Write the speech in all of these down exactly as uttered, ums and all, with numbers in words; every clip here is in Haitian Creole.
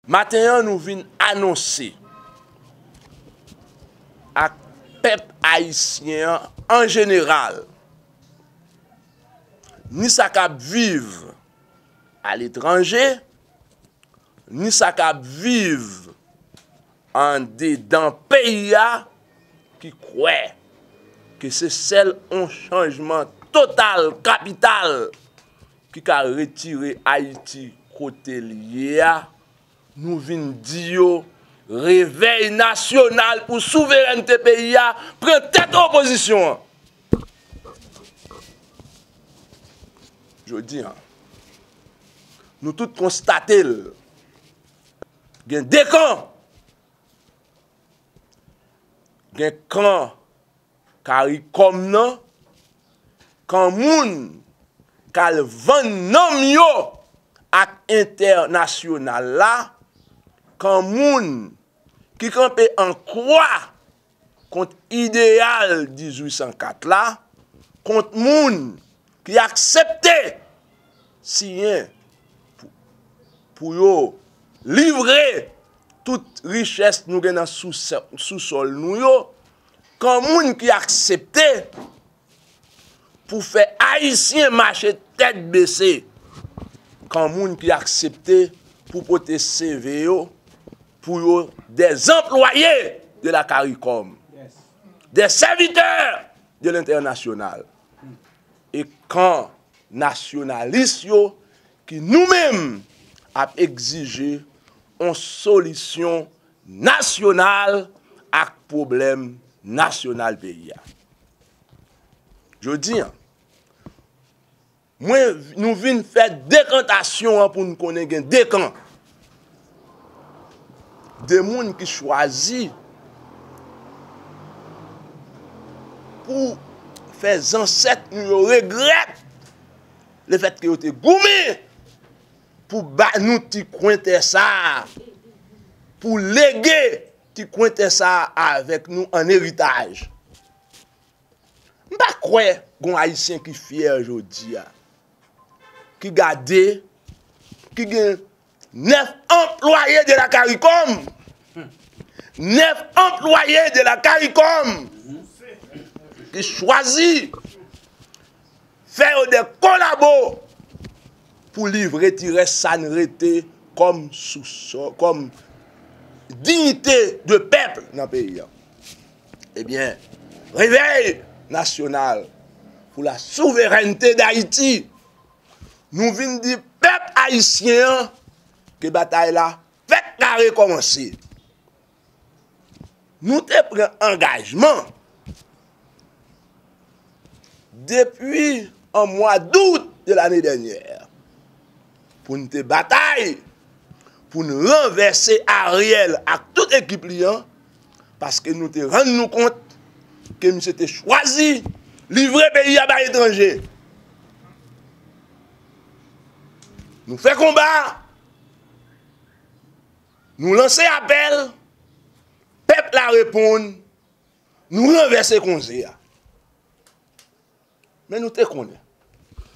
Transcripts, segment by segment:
Maten an, nou vin anonse ak pèp ayisyen an an jeneral, ni sa k ap viv aletranje, ni sa k ap viv andedan peyi a, ki kwè ke se sèl yon chanjman total, kapital, ki ka retire Ayiti kote l ye a, nou vin di yo, revèy nasyonal pou souverènte peyi a pran tèt opozisyon an. Jodi a, nou tout konstate l. Gen de kan. Gen kan Karikòm nan, kan moun k al vann nanm yo ak entènasyonal la, kan moun ki kanpe an kwa kont ideyal dizuit san kat la, kont moun ki aksepte siyen pou, pou yo livre tout richès nou gen nan sousè-, sousòl nou yo, kan moun ki aksepte pou fè Ayisyen mache tèt bese, kan moun ki aksepte pou pote C V yo, pou yo des employés de la CARICOM, des serviteurs de l'international, e kan nasyonalis yo ki nou menm ap egzije yon solisyon nasyonal ak pwoblèm nasyonal peyi a. Jodi a, mwen, nou vin fè dekantasyon an pou n konnen gen de kan. De moun ki chwazi pou fè zansèt nou yo regrèt lefètke yo te goumen pou ba nou ti kwen tè sa a, pou lege ti kwen tè sa a avèk nou an eritaj. M pa kwè gon Ayisyen ki fyè jodi a, ki gade, ki gen nèf anplwaye de la CARICOM, nèf anplwaye de la CARICOM ki chwazi fè yo de kolabo pou livre ti rès sa n rete kòm sousò-, kòm diyite de pèp nan peyi a. Ebyen, revèy nasyonal pou la souverènte d'Ayiti, nou vin di pèp ayisyen an ke batay la fèk ka rekòmanse. Nou te pran angajman depi an mwa dout de lane dènyè pou n te batay pou n ranvèse Ariel ak tout ekip li an, paske nou te rann nou kont ke misye te chwazi livre peyi a bay etranje. Nou fè konba, nou lanse apèl, pèp la reponn, nou ranvèse konze a. Men nou te konnen,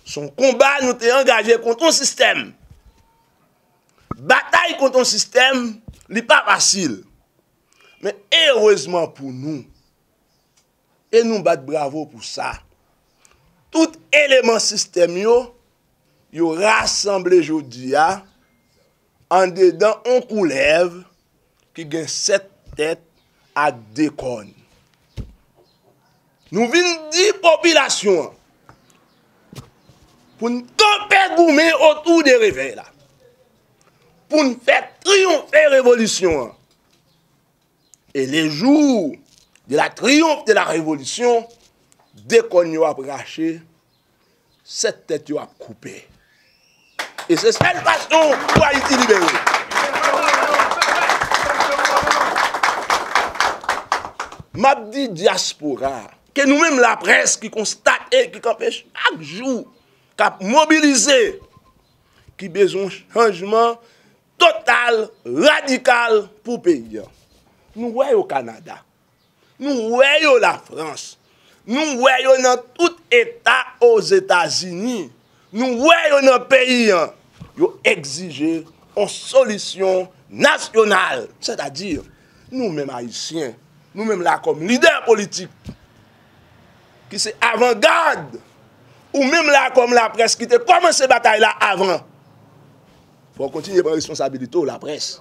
se yon konba nou te angaje kont yon sistèm. Batay kont yon sistèm, li pa fasil. Men erezman pou nou, e nou bat bravo pou sa, tout eleman sistèm yo, yo rasanble jodi a andedan yon koulèv ki gen sèt tèt ak de kòn. Nou vin di popilasyon an pou n kanpe goumen otou de revèy la, pou n fè triyonfe revolisyon an. Et le jour de la triomphe de la révolution, de kòn yo ap rache, sèt tèt yo ap koupe. E se sèl fason pou Ayiti libere. M ap di dyaspora, ke nou menm laprès ki konstate, ki kanpe chak jou, k ap mobilize, ki bezwen chanjman total, radikal pou peyi a. Nou wè yo Kanada. Nou wè yo Lafrans. Nou wè yo nan tout eta Ozetazini. Nou wè yo nan peyi an. Yo egzije yon solisyon nasyonal, sètadi nou menm Ayisyen, nou menm la kòm lidè politik, ki se avangad, ou menm la kòm laprès ki te kòmanse batay la avan. Fò w kontinye pran responsabilite w, laprès.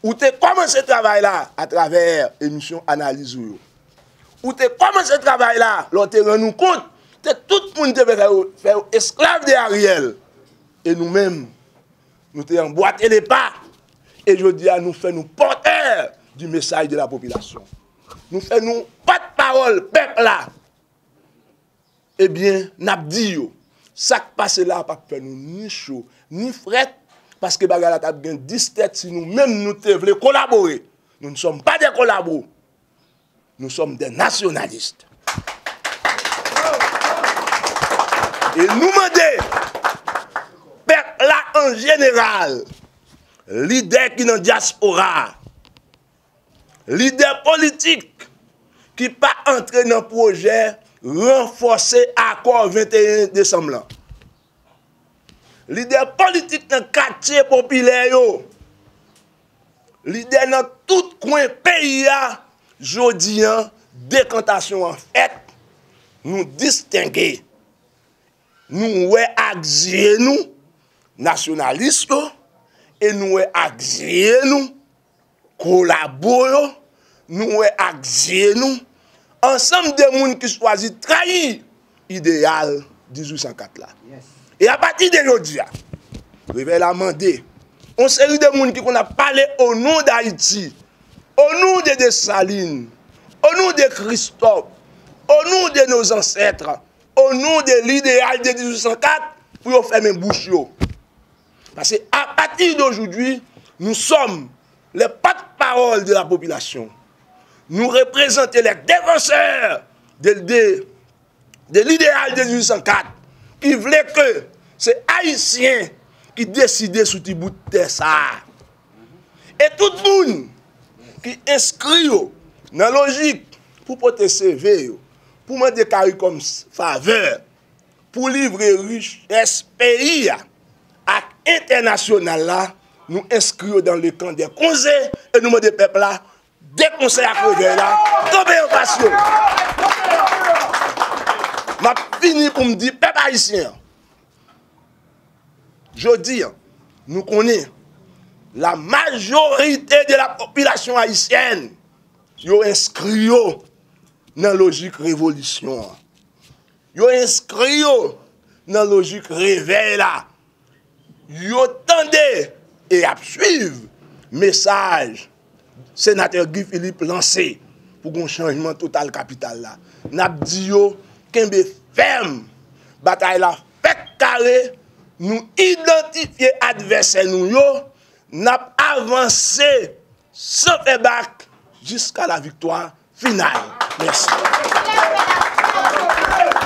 Ou te kòmanse travay la atravè emisyon analiz ou yo. Ou te kòmanse travay la lè w te rann ou kont ke tout moun te vle fè yo, fè yo esklav de Ariel. E nou menm, nou te anbwate lepa. E jodi a, nou fè nou pòtè di mesaj de la popilasyon. Nou fè nou pòtpawòl pèp la. Ebyen, n ap di yo, sa k pase la p ap fè nou ni cho, ni frèt, paske bagay la t ap gen dis tèt si nou menm nou te vle kolabore. Nous ne sommes pas des collabos. Nous sommes des nationalistes. E nou mande pèp la an jeneral, lidè ki nan dyaspora a, lidè politik ki pa antre nan pwojè ranfòse akò venteyen desanm lan, lidè politik nan katye popilè yo, lidè nan tout kwen peyi a, jodi a, dekantasyon an fèt, nou distenge. Nou wè ak zye nou nasyonalis yo, e nou wè ak zye nou kolabo yo, nou wè ak zye nou ansanm de moun ki chwazi trayi ideyal dizuit san kat la. E apati de jodi a, Revèy la mande yon seri de moun ki konn ap pale o non d Ayiti, o non de Desalin, o non de Kristòf, o non de nos ancêtres, o non de lideyal de dizuit san kat, pou yo fèmen bouch yo. Paske apati de aujourd'hui, nous sommes les porte-parole de la population. Nou reprezante les défenseurs de, de, de lideyal de dizuit san kat, ki vle ke se Ayisyen ki deside sou ti bout tè sa a. E tout moun ki enskri yo nan lojik pou pote C V yo, pou mande CARICOM favè, pou livre richès peyi a ak entènasyonal la, nou enskri yo dans le camp des konze e nou mande pèp la, de konsèy ak Revèy la, kanpe anfas yo. M ap fini pou m di pèp ayisyen an, jodi a, nou konnen la majorité de la population haïtienne, yo enskri yo nan lojik revolisyon an. Yo enskri yo nan lojik revèy la. Yo tande e y ap swiv mesaj Senatè Guy Philippe lanse pou gon chanjman total kapital la. N ap di yo kenbe fèm. Batay la fèk kare. Nou idantifye advèsè nou yo. N ap avanse san fè bak jiska la viktwa final. Mèsi.